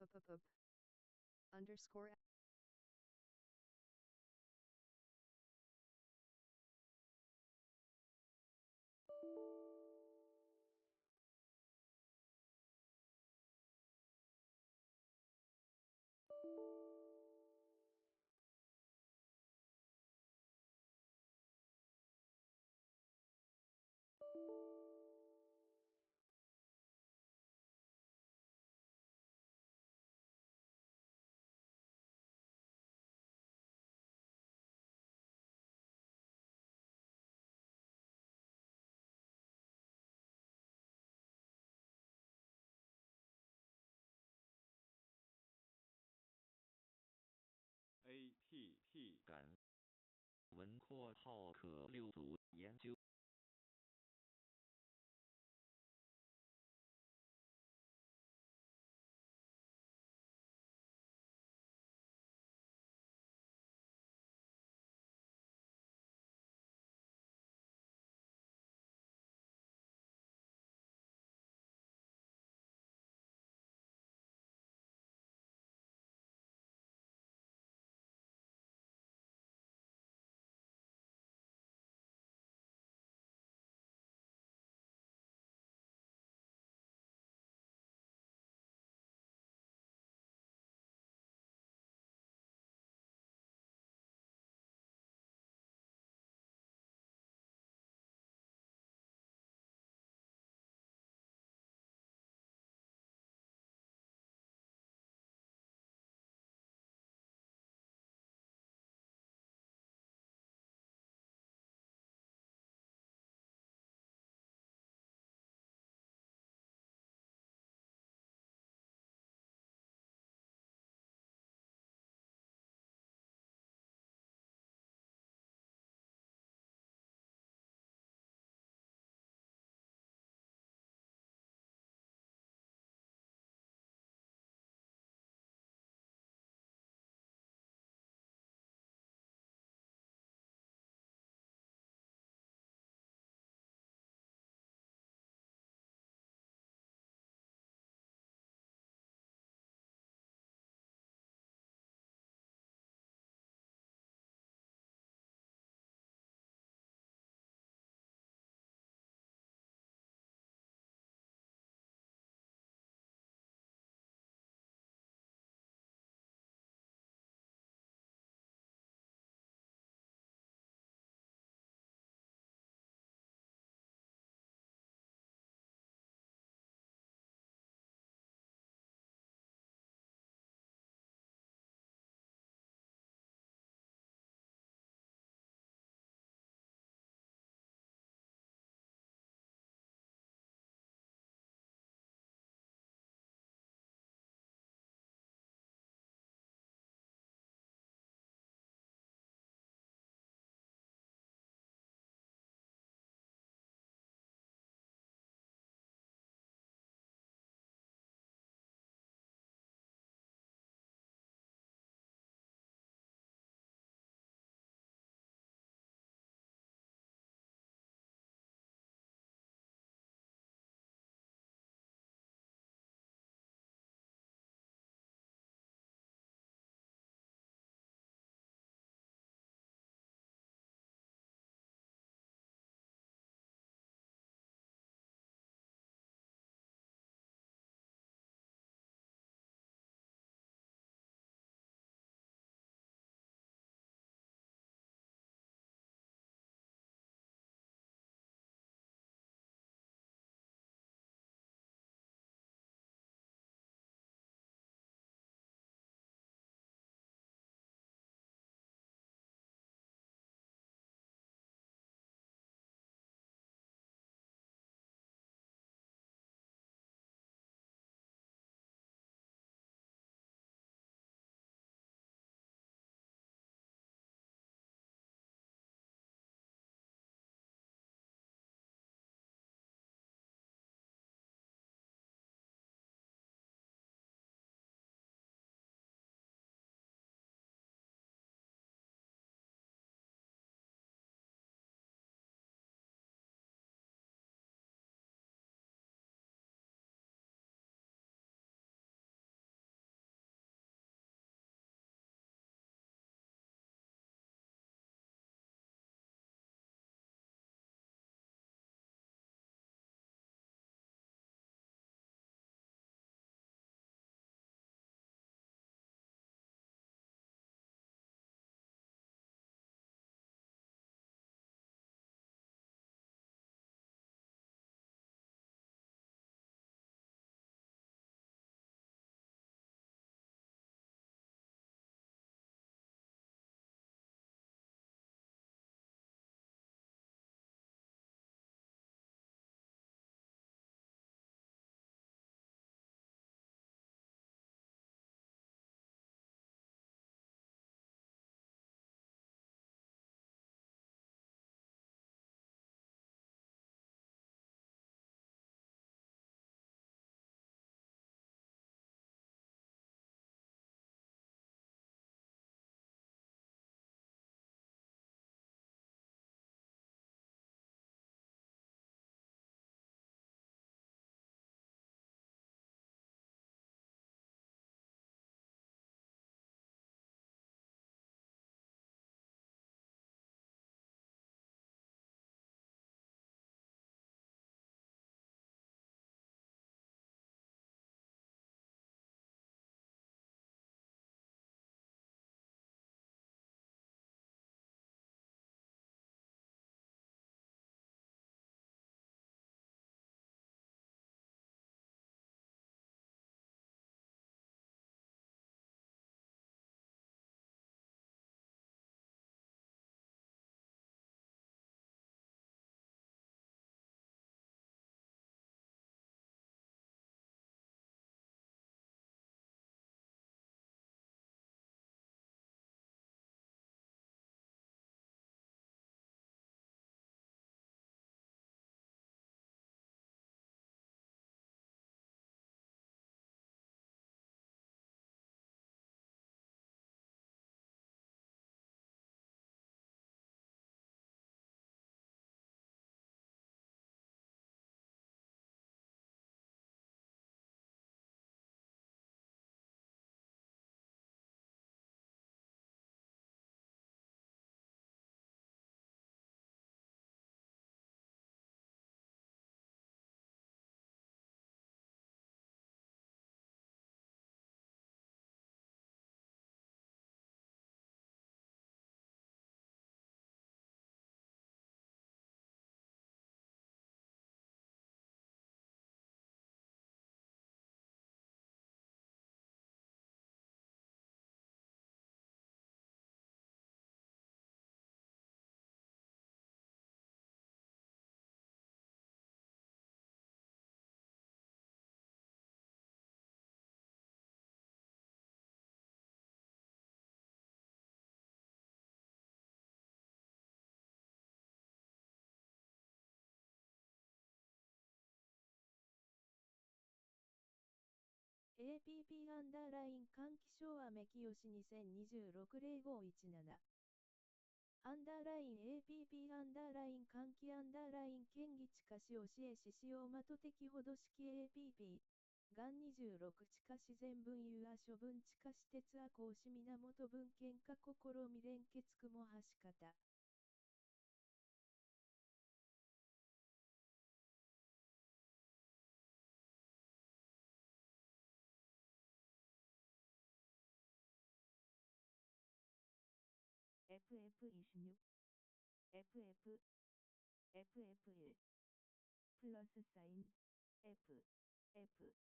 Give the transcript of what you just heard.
P P P underscore A P P 感文括號可六組研究。APP アンダーライン換気昭和めきよし20260517アンダーライン APP アンダーライン換気アンダーライン県議地下市教えし使用的的ほど式 APP 元26地下自然分有ア処分地下私鉄ア講師源文献化試み連結雲橋方 FF26 FF FF1 플러스 사인 F F.